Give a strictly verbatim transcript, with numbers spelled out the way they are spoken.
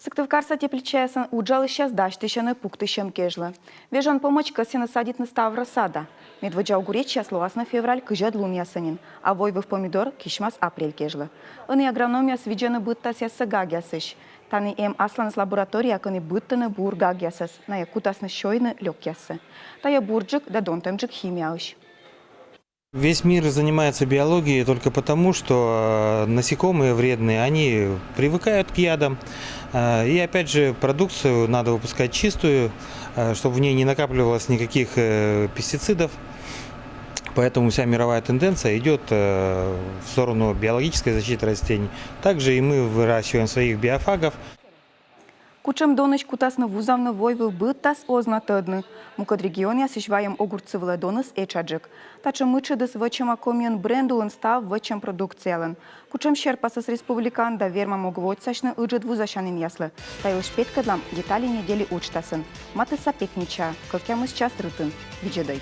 Сыктывкарса теплицаясын уджалысьяс дасьтысьӧны пуктысьӧм кежлӧ. Вежон помӧдз кӧсйӧны садитны ставроса да. Медводдза огуречьяс лоасны февраль кызьӧд лунъясӧ нин, а войвыв помидор кисьмас апрель кежлӧ. Ӧні агрономъяс видзӧны быдтасъяссӧ гагъясысь. Тані эм асланыс лаборатория, кӧні быдтӧны бур гагъясӧс, найӧ кутасны сёйны лёкъяссӧ. Тайӧ бурджык да донтӧмджык химияысь. Весь мир занимается биологией только потому, что э, насекомые вредные, они привыкают к ядам. Э, И опять же, продукцию надо выпускать чистую, э, чтобы в ней не накапливалось никаких э, пестицидов. Поэтому вся мировая тенденция идет э, в сторону биологической защиты растений. Также и мы выращиваем своих биофагов. Кутшӧм донысь кутасны вузавны войвыв быдтас, оз на тӧдны. Мукӧд регионъясысь вайӧм огурцы вылӧ доныс этшаджык. Татшӧм мытшӧдыс вӧчӧма Комиын бренд улын став вӧчӧм продукциялӧн. Кутшӧм серпасыс республикаын да вермам-ог вотсасьны ыджыд вузасянінъяслы, та йылысь петкӧдлам «Детали недели» уджтасын. Матысса пятница, кӧкъямыс час рытын. Видзӧдӧй.